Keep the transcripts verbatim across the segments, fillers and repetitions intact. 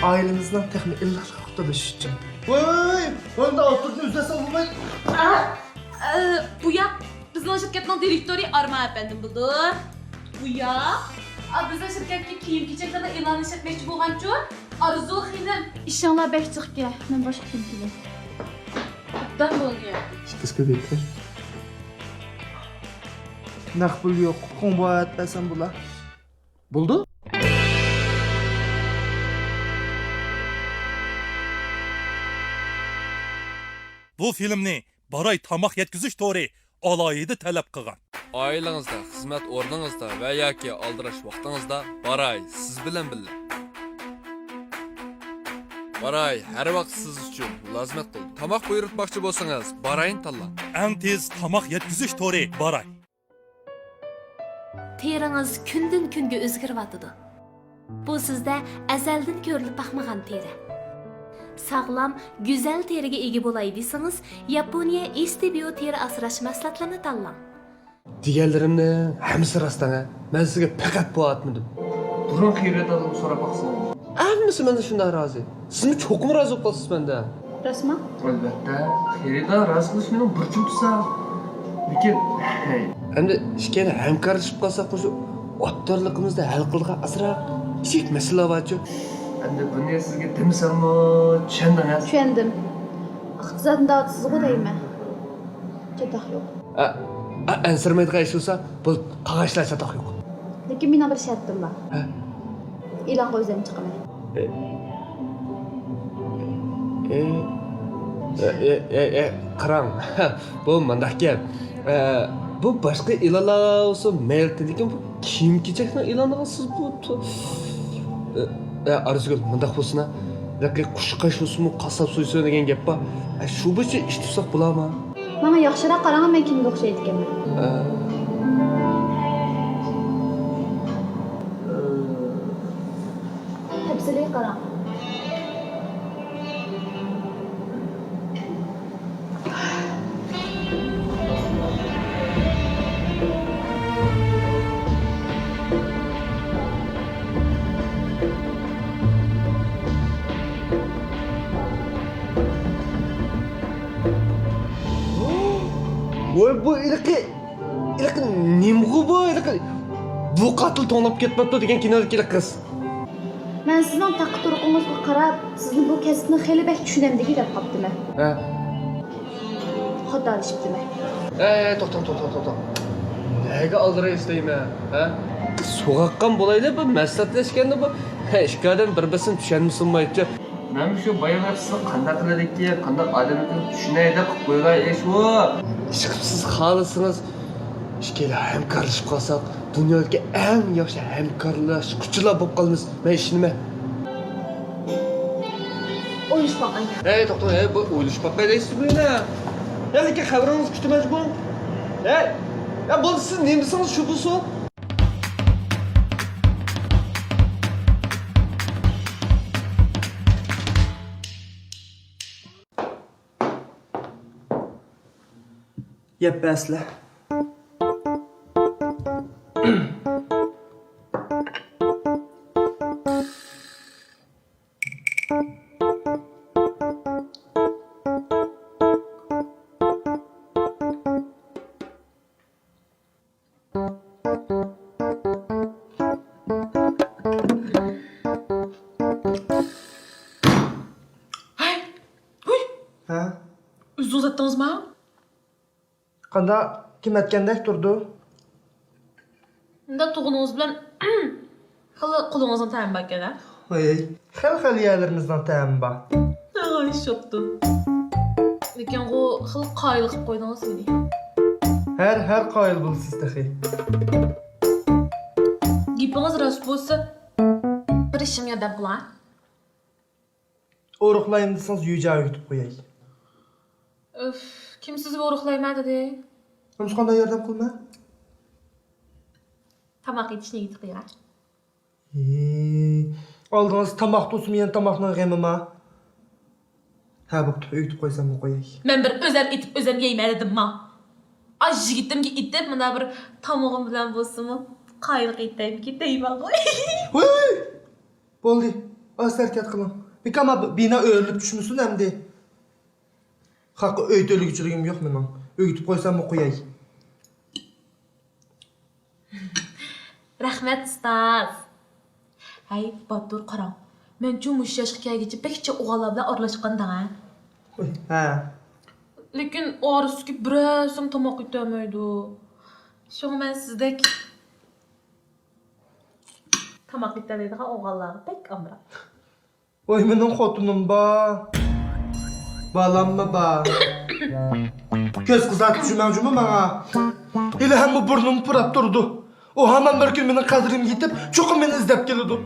ئائىلىڭىزنىڭ تېخىمۇ ئىللىقلىقىغا قوشۇلۇش ئۈچۈن. ۋاي، ۋاي، ۋاي، بۇندا ئوتتۇرىدىن ئۈزۈلسە بولمايدۇ. ئە، بۇ ياق بىزنىڭ شىركەتنىڭ دىرېكتورى ئارمان ئەپەندىم بولىدۇ. بۇ ياق، ئا، بىزنىڭ شىركەتكە كىيىم-كېچەكلەرنى ئېلان ئىشلەتمەكچى بولغانچۇ؟ ئارزۇ خېنىم. ئىشىڭلار بەك جىقكەن، مەن باشقا كۈنى كېلەي. ئوبدان بولدى. ئىككىسى كۆپەيتتى. نەق پۇل يوق، ھوڭبات بەرسەم بولا. بولدى. بۇ فىلىمنى باراي تاماق يەتكۈزۈش تورى ئالاھىدە تەلەپ قىلغان. ئائىلىڭىزدە، خىزمەت ئورنىڭىزدا ۋە ياكى ئالدىراش ۋاقتىڭىزدا باراي سىز بىلەن بىللە. باراي ھەر ۋاقىت سىز ئۈچۈن مۇلازىمەت قىلىدۇ. تاماق بۇيرۇتماقچى بولسىڭىز، باراينى تاللاڭ. ئەڭ تېز تاماق يەتكۈزۈش تورى باراي. تېرىڭىز كۈندىن-كۈنگە ئۆزگىرىۋاتىدۇ. بۇ سىزدە ئەزەلدىن كۆرۈلۈپ باقمىغان تېرە. ساغلام، گۈزەل تېرىگە ئىگە بولاي دېسىڭىز، ياپونىيە ئېستېبىيو تېرە ئاسراش مەھسۇلاتلىرىنى تاللاڭ. دېگەنلىرىمنىڭ ھەممىسى راست، ھە. مەن سىزگە پەقەت بۇ ئاتمىدىم. بۇرۇن خېرىدارلىرىمغا سوراپ باقسىڭىز. ھەممىسى مەندىن شۇنداق رازى. سىزمۇ چوقۇم رازى بولۇپ قالىسىز مەندىن. راستمۇ؟ ئەلۋەتتە، خېرىدار رازى قىلىش مېنىڭ بۇرچۇم تۇرسا. لېكىن، ھەي. ئەمدى ئىككىيلەن ھەمكارلىشىپ قالساق، مۇشۇ ئوتتۇرىلىقىمىزدا ھەل قىلىدىغان ئازراق كىچىك مەسىلىلەر بارچۇ؟ ئەمدى بۇنى سىزگە دېمىسەممۇ چۈشەندىڭىز. چۈشەندىم. ئىقتىسادنى داۋاتىسىزغۇ دەيمەن. چاتاق يوق. ئە، ئە، ئەنسىرىمەيدىغان ئىش بولسا، بولدى، قالغان ئىشلار چاتاق يوق. لېكىن مېنىڭ بىر شەرتىم بار. ھە؟ ئېلانغا ئۆزۈم چىقىمەن. ئە، ئە، ئە، ئە، ئە، قاراڭ، بۇ مانداق گەپ. ئە، بۇ باشقا ئېلانلار بولسۇن مەيلى، لېكىن بۇ كىيىم-كېچەكنىڭ ئېلانىغا سىز بۇ تو-، ئە، ئە، ئارزۇگۈل، مۇنداق بولسۇنا، ھېلىقى قۇشقاچ بولسىمۇ قاسساپ سويسۇن دېگەن گەپ بار. ئە، شۇ بويىچە ئىش تۇتساق بولامۇ؟ ماڭا ياخشىراق قاراڭ، مەن كىمگە ئوخشايدىكەنمەن؟ ئە. تەپسىلىي قاراڭ. ۋوي، بۇ ھېلىقى، ھېلىقى نېمىغۇ بۇ؟ ھېلىقى بۇ قاتىل توڭلاپ كەتمەپتۇ دېگەن كىنودىكى ھېلىقى قىز. مەن سىزنىڭ تاققا-تۇرقىڭىزغا قاراپ، سىزنى بۇ كەسىپنى خېلى بەك چۈشىنەمدىكى دەپ قاپتىمەن. ھە. خاتالىشىپتىمەن. ھەي، توختاڭ، توختاڭ، توختاڭ، توختاڭ. نەگە ئالدىرايسىز دەيمەن، ھە؟ سوغۇققان بولايلى، بۇ مەسلىھەتلەشكەندە بۇ، ھە، ئىككى ئادەم بىر-بىرسىنى چۈشەنمىسۇنمايچۇ. مەن شۇ بايىغى سىز قانداق قىلىدىكى، قانداق ئادەملىكىنى چۈشىنەي دەپ قىلىپ قويغان ئىش ئۇ. ئىشقىلىپ سىز خالىسىڭىز، ئىككىيلەن ھەمكارلىشىپ قالساق، دۇنيادىكى ئەڭ ياخشى ھەمكارلاشقۇچىلار بولۇپ قالىمىز. مەن ئىشىنىمەن. ئويلىشىپ باقاي. ھەي، توختاڭ، ھەي، بۇ ئويلىشىپ باقاي دەيسىزغۇ يەنە. يا، لېكىن خەۋىرىڭىزنى كۈتىمەن بۇ. ھەي، يا، بولدى، سىز نېمە دېسىڭىز شۇ بولسۇن. يەپ بەرسىلە. ھەي! ھۇي! ھە؟ ئۆزىڭىز ئاتتىڭىز قانداق، كىم ئەتكەندەك تۇرىدۇ؟ مۇنداق تۇغقىنىڭىز بىلەن خېلى قولىڭىزنىڭ تەمى باركەن-ھە؟ ۋاي، خېلى-خېلى يەرلىرىمىزنىڭ تەمى بار. ۋاي، شوپتۇ. لېكىنغۇ خېلى قايىل قىلىپ قويدىڭىز مېنى. ھەر، ھەر قايىل بولىسىز تېخى. گېپىڭىز راست بولسا، بىر ئىشىمغا ياردەم قىلىڭ. ئورۇقلايمەن دېسىڭىز، يۈجا ئۆگىتىپ قوياي. ئۆف، كىم سىزگە ئورۇقلايمەن دېدى؟ ئەمىسە قانداق ياردەم قىلىمەن؟ تاماق ئېتىشنى ئۆگىتىپ قوياي. ھې، ئالدىڭىز تاماق تۇرسىمۇ يەنە تاماقنىڭ غېمىما؟ ھە، بوپتۇ، ئۆگىتىپ قويساممۇ قوياي. مەن بىر ئۆزەم ئېتىپ، ئۆزەم يەيمەن دېدىمما. ئاي، يىگىتىمگە ئېتىپ، مانا بىر تامىقىم بىلەن بولسىمۇ، قايىل قىلىپ ئېتەيمىكىن دەيمەنغۇ. ۋاي! بولدى، ئاستا ھەرىكەت قىلىڭ. بىكار ما بىنا ئۆرۈلۈپ چۈشمىسۇن ئەمدى. خەققە ئۆي تۆلىگۈچىلىكىم يوق مېنىڭ. ئۆگىتىپ قويساممۇ قوياي. رەھمەت، ئۇستاز. ھەي، باتۇر، قاراڭ. مەنچۇ مۇشۇ ياشقا كەلگۈچە بەكچە ئوغۇللار بىلەن ئارىلاشقان دەڭە. ھە. لېكىن ئارىسىدىكى بىرەرسىمۇ تاماق ئېتەلمەيدۇ. شۇڭا مەن سىزدەك تاماق ئېتەلەيدىغان ئوغۇللارغا بەك ئامراق. ۋاي، مېنىڭ خوتۇنۇم بار، بالاممۇ بار. كۆز قىزارتىپ جۈمەڭ جۇمۇ ماڭا. ھېلى ھەممە بۇرنۇم پۇراپ تۇرىدۇ. ئۇ ھامان بىر كۈن مېنىڭ قەدرىمگە يېتىپ، چوقۇم مېنى ئىزدەپ كېلىدۇ.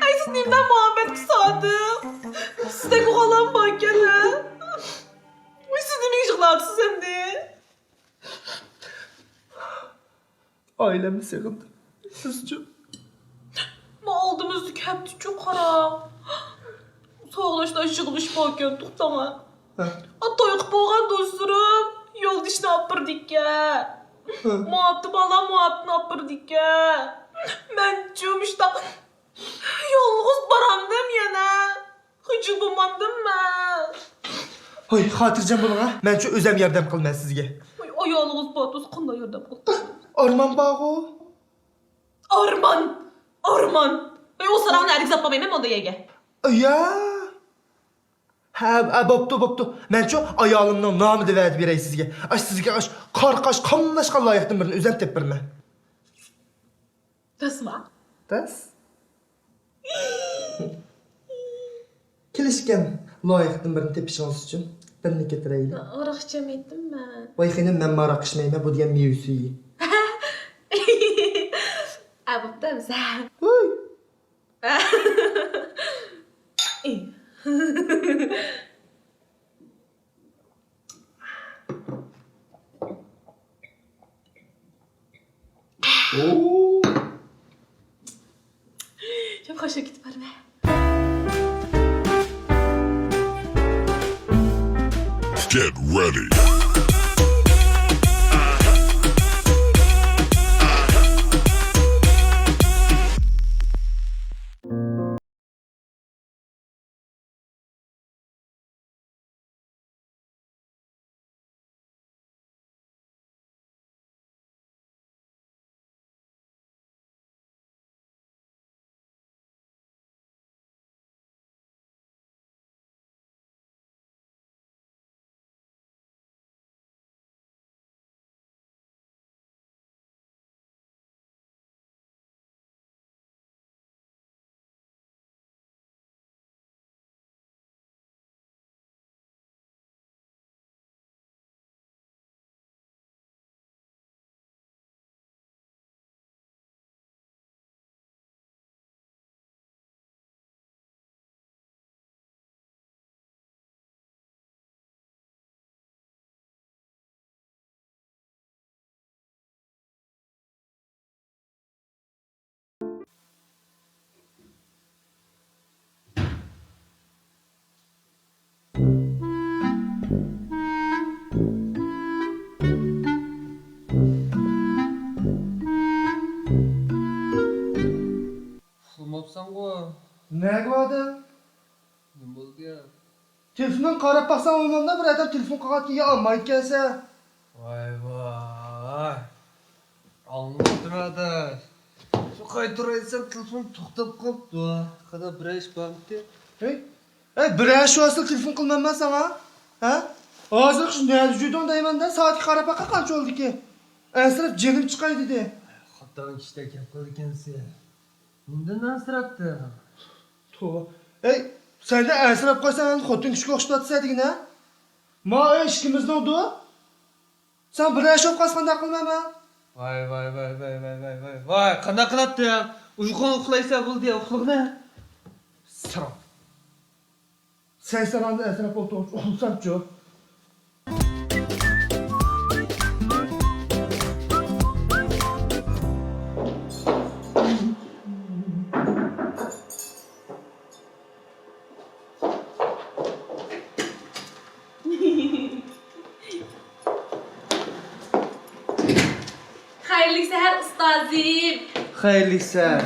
ئەي، سىز نېمىدەپ مۇھەببەتكە سادىق؟ سىزدەك ئوغۇللار باركەن، ھە؟ ۋاي، سىز نېمىگە يىغلاۋاتىسىز ئەمدى؟ ئائىلەمنى سېغىندىم. سىزچۇ؟ ما ئالدىمىزدىكى ھەپتىچۇ قاراڭ. ساۋاقداشلار يىغىلىش باركەن، توختاڭا. ھە. ئا، توي قىلىپ بولغان دوستلىرىم، يولدىشىنى ئاپىرىدىكەن. ھە. مۇھەببىتى بالام مۇھەببىتىنى ئاپىرىدىكەن. مەنچۇ مۇشتاق يالغۇز بارامدىم يەنە. خىجىل بولمامدىم مەن. ھوي، خاتىرجەم بولۇڭ ھە. مەنچۇ ئۆزەم ياردەم قىلىمەن سىزگە. ۋاي، ئايالىڭىز بار تۇرسا قانداق ياردەم قىلىدۇ؟ ئارمان بارغۇ. ئارمان! ئارمان! ۋاي، ئۇ ساراڭنى ھەرگىز ئاپارمايمەن مۇنداق يەرگە. يا. ھە، ھە، بوپتۇ، بوپتۇ. مەنچۇ ئايالىمنىڭ نامىدا ۋەدە بېرەي سىزگە. ئاش سىزگە ئاش قارقاش قاملاشقان لايىقتىن بىرنى ئۆزەم تېپىپ بېرىمەن. راستما؟ راست. كېلىشكەن لايىقتىن بىرنى تېپىشىڭىز ئۈچۈن بىرنى كۆتۈرەيلى. ھاراق ئىچەلمەيتتىم مەن. ۋاي خېنىم، مەن ھاراق ئىچمەيمەن، بۇ دېگەن مېۋە سۈيى. ئا، بوپتۇ ئەمىسە. ھوي. شۇ خوش كېتىپ بارىمەن. Get ready. ئۇخلىماپسەنغۇ؟ نەگە باردىڭ؟ نېمە بولدى؟ تېلېفوننى قاراپ باقساڭ بولمامدا، بىر ئادەم تېلېفون قىلغانتى يا ئالمايدىكەنسەن. ۋاي ۋاي. ئاڭلىماپتىمەن ئاداش. شۇ قايتۇرايسەن، تېلېفون توختاپ قاپتۇ. قانداق بىر ئىش بارمىكىن؟ ھەي، ھەي، بىر ئىش بولسا تېلېفون قىلماممۇ ساڭا؟ ھە؟ ھازىر شۇ نەدە يۈردۈڭ دەيمەن-دە، سائەتكە قاراپ باققا قانچە بولدىكىن؟ ئەنسىرەپ جېنىم چىقاي دېدى. خاتا كىشىدەك گەپ قىلىدىكەنسەن. نېمىدىن ئەنسىرەپتىڭ؟ توۋا. ھەي، سەندە ئەنسىرەپ قالسام، ئەمدى خوتۇن كىشىگە ئوخشىتىۋاتىسەن دېگىنە؟ ما ئۆي ئىككىمىزنىڭدۇ. سەن بىر ئىش بولۇپ قالسا قانداق قىلىمەن مەن؟ ۋاي، ۋاي، ۋاي، ۋاي، ۋاي، ۋاي، ۋاي. ۋاي، قانداق قىلاتتىڭ؟ ئۇيقۇڭ ئۇخلايسەن بولدى، ئۇخلىغىنە. ساراڭ. سەن ساراڭدىن ئەنسىرەپ ئولتۇرغۇچە ئۇخلىسامچۇ؟ خەيرلىك سەھەر، ئۇستازىم. خەيرلىك سەھەر.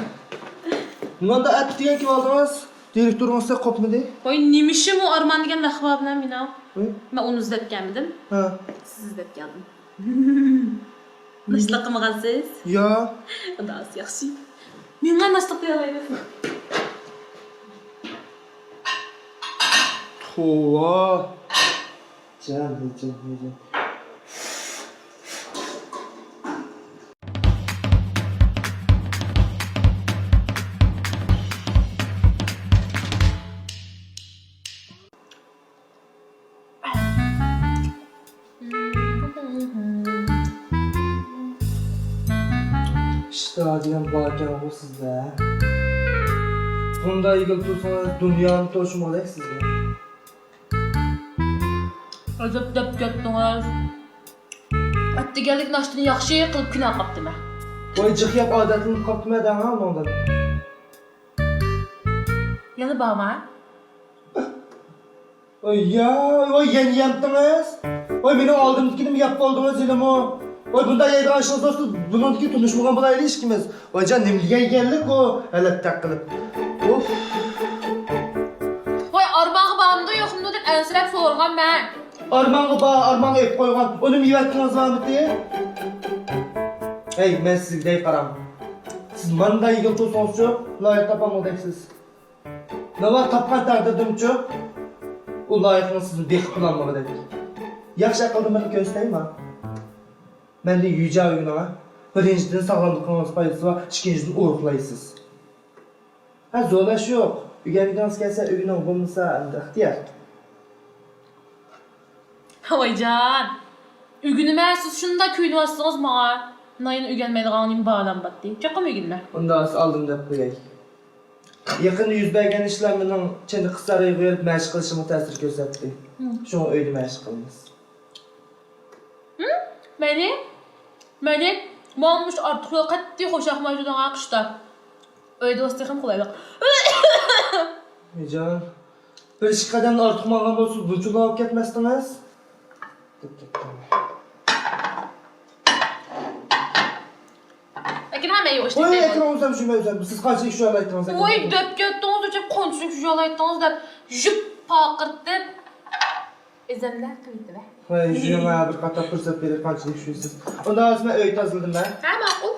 نېمانداق ئەتىگەن كېلىۋالدىڭىز؟ دىرېكتورىڭىز سىزگە قوپمىدى؟ ۋاي، نېمە ئىشىم ئۇ ئارمان دېگەن لەققىمى بىلەن مېنىڭ؟ ۋاي. مەن ئۇنى ئىزدەپ كەلمىدىم. ھە. سىزنى ئىزدەپ كەلدىم. ناشتىلىق قىلمىغانسىز؟ ياق. ئۇنداق ياخشى. ماڭا ناشتىلىق قىلالايمىز. توۋا. جان، جان، جان. ئىشتىھا دېگەن باركەنغۇ سىزدە. بۇنداق يېگىلى تۇرسىڭىز دۇنيانى توشۇمىغۇدەك سىزگە. ئەجەب دەپ كەتتىڭىز. ئەتىگەنلىك ناشتىنى ياخشى قىلىپ كۈنە قاپتىمەن. ۋاي، جىق يەپ ئادەتلىنىپ قاپتىمەن دەڭا ئۇنىڭدىن. يەنە بارما؟ ۋاي، يا، ۋاي، يەنە يەمتىڭىز؟ ۋاي، مېنىڭ ئالدىمدىكىنىمۇ يەپ بولدىڭىز ھېلىمۇ. ۋاي، بۇنداق يەيدىغان ئىشىڭىز بولسا بۇنىڭدىن كېيىن تونۇشمىغان بولايلى ئىككىمىز. ۋاي جان، نېمە دېگەن يېگەنلىك ئۇ؟ ھەلەتتەك قىلىپ. ئۇف. ۋاي، ئارمانغا بارمىدۇ يوقمىدۇ دەپ ئەنسىرەپ سورىغان مەن. ئارمانغا بار، ئارمانغا ئېلىپ قويغان. ئۇنىمۇ يېۋەتكىنىڭىز بارمىدى؟ ھەي، مەن سىزگە دەي قاراڭ. سىز مانداق يېگىلى تۇرسىڭىزچۇ، لايىق تاپالمىغۇدەكسىز. ناۋا تاپقان تەقدىردىمۇچۇ، ئۇ لايىقنىڭ سىزنى بېقىپ بولالمىغۇدەك. ياخشى ئەقىلدىن بىرنى كۆرسىتەيما؟ مەندىن يۈجا ئۆگىنىڭ، ھە؟ بىرىنچىدىن، ساغلاملىقىڭىزغا پايدىسى بار، ئىككىنچىدىن، ئورۇقلايسىز. ھە، زورلاش يوق. ئۆگەنگۈڭىز كەلسە ئۆگىنىڭ، بولمىسا ئەمدى ئىختىيار. ھاۋايجان، ئۆگىنىمەن، سىز شۇنداق كۆيۈنۈۋاتسىڭىز ماڭا. نايىن ئۆگەنمەيدىغان نېمە بالام باتتى. چوقۇم ئۆگىنىمەن. ئۇنداق ئالدىم دەپ قوياي. يېقىندا يۈز بەرگەن ئىشلار مېنىڭ چېنىقىش سارىيىغا بېرىپ مەشىق قىلىشىمغا تەسىر كۆرسەتتى. ھىم. شۇڭا ئۆيدە مەشىق قىلىمىز. ھىم؟ مەنى؟ مەنى؟ ماڭا مۇشۇ ئارتۇقلار قەتئىي خوش ياقمايدۇ دەڭا قىشتا. ئۆيدە بولسا تېخىمۇ قولايلىق. ئىجان، بىر ئىككى قەدەمدىن ئارتۇق ماڭغان بولسا بۇنچىلا ئاۋۇپ كەتمەستىڭىز. لېكىن ھەممە يوق ئىشتەك. ۋاي، ئەكرەم ئۆزەم شۇ، مەن ئۆزەم. سىز قانچىلىك شۇ يالايتتىڭىز؟ ۋاي، دەپ كەتتىڭىز، ئۆچەپ قانچىلىك شۇ يالايتتىڭىز دەپ، ژىپ پاقىرتىپ، ئۆزەملا قىلىۋېتىمەن. ۋاي، شۇ ياڭا بىر قاتار پۇرسەت بېرىپ قانچىلىك شۇ سىز. ئۇنداق بولسا مەن ئۆي تازىلىدىم مەن. ھە، ماقۇل.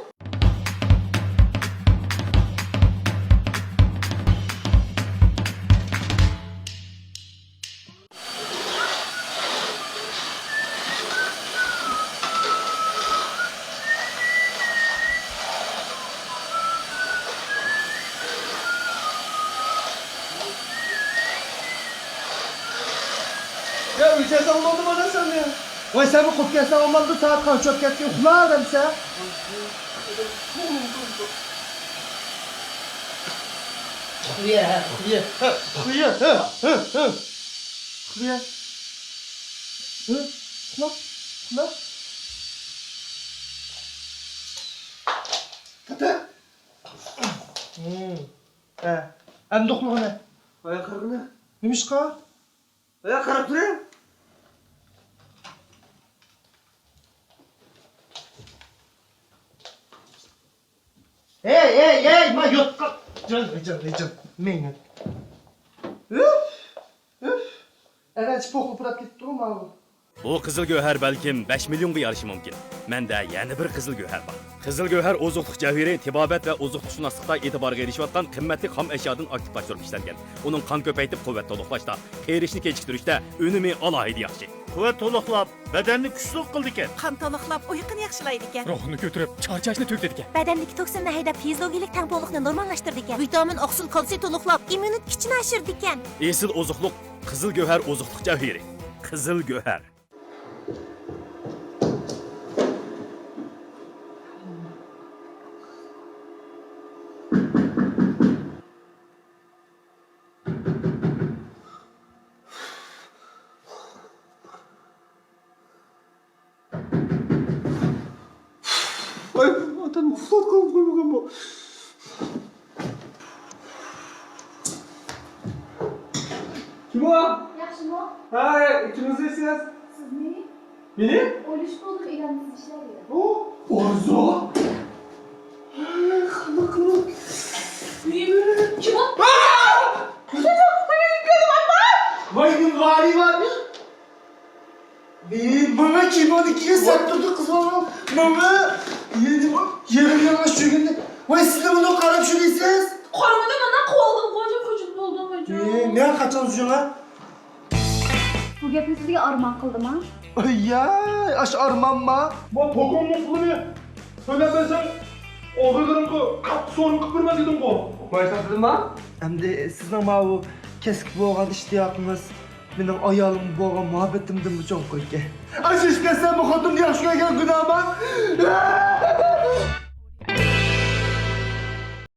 يا، ئۆي كەلسەڭ بولدىمۇ ئاداش سەن يا؟ ۋاي، سەنمۇ قوپۇپ كەتسەڭ بولمامدۇ؟ سائەت قانچە بولۇپ كەتتى؟ ئۇخلا دەمسە. ئۇخلىيە، ھە، ئۇخلىيە. ھە، ئۇخلىيە، ھە، ھە، ھە. ئۇخلىيە. ھە، ئۇخلا، ئۇخلا. تەتە. ھە، ئەمدى ئۇخلىغىنە. ئاياق قىرغىنە. نېمىشقا؟ ئاياق قاراپ تۇرۇڭ. ھەي، ھەي، ھەي، ما يوتقا. جان، جان، جان، مېڭە. ئۈف، ئۈف. ئەنە چىپوقلا پۇراپ كېتىپتۇ ماۋۇ. بۇ قىزىل گۆھەر بەلكىم بەش مىليونغا يارىشى مۇمكىن. مەندە يەنە بىر قىزىل گۆھەر بار. قىزىل گۆھەر ئوزۇقلۇق جەۋھىرى تېبابەت ۋە ئوزۇقلۇقشۇناسلىقتا ئېتىبارغا ئېرىشىۋاتقان قىممەتلىك خام ئەشيادىن ئاكتىپلاشتۇرۇپ ئىشلەنگەن. ئۇنىڭ قان كۆپەيتىپ، قۇۋۋەت تولۇقلاشتا، قېرىشنى كېچىكتۈرۈشتە ئۈنۈمى ئالاھىدە ياخشى. قۇۋۋەت تولۇقلاپ، بەدەننى كۈچلۈك قىلىدىكەن. قان تولۇقلاپ، ئۇيقۇنى ياخشىلايدىكەن. روھنى كۆتۈرۈپ، چارچاشنى تۈگىتىدىكەن. بەدەندىكى توكسىننى ھەيدەپ، فىزىيولوگىيەلىك تەڭپۇڭلۇقنى نورماللاشتۇرىدىكەن. ۋىتامىن، ئوقسىل، كالتسىي تولۇقلاپ، ئىممۇنىتېت كۈچىنى ئاشۇرىدىكەن. ئېسىل ئوزۇقلۇق، قىزىل گۆھەر ئوزۇقلۇق جەۋھىرى. قىزىل گۆھەر. ۋاي، ئاتام ئۇخلاپ قالغان بولغان بۇ. كىم ئۇ؟ ياخشىمۇ؟ ھەي، كىمنى ئىزدەيسىز؟ سىزنى. مېنى؟ ئويلىشىپ بولدۇم، ئېلان ئىزدەيسىلەر دېدى. ئۇ؟ ئارزۇ؟ قانداق قىلىپ؟ كىم ئۇ؟ ۋاي، نېمە ۋارى بار؟ ئى، ماڭا كىنودىكىگە سەت تۇردى قىز بالا. ماڭا يېرىم، يېرىم يالىڭاچ يۈرگەندە. ۋاي، سىزنى بۇنى قاراپ شۇ دەيسىز؟ قارىمىدىم، مانا قوۋالدىم، غوجا خوجا بولدۇم، غوجا. ئى، نە قاچان زۇڭا؟ بۇ گەپنى سىزگە ئارمان قىلدىما؟ ئايياي، ئاش ئارمانما؟ ما توكۇڭنىڭ پۇلىنى تۆلەپ بەرسەڭ، ئوغرىلىرىمغا قاتتىق سورۇن قىلىپ بېرىمەن دېدىڭغۇ. مايسا دېدىما؟ ئەمدى سىزنىڭ ماۋۇ كەسىپكە بولغان ئىشتىياقىڭىز مېنىڭ ئايالىمغا بولغان مۇھەببىتىمدىنمۇ چوڭقۇر ئىكەن. ئاشۇ ئىش دېسەم، بۇ خوتۇننى ياخشى كۆرگەن گۇناھىم بار.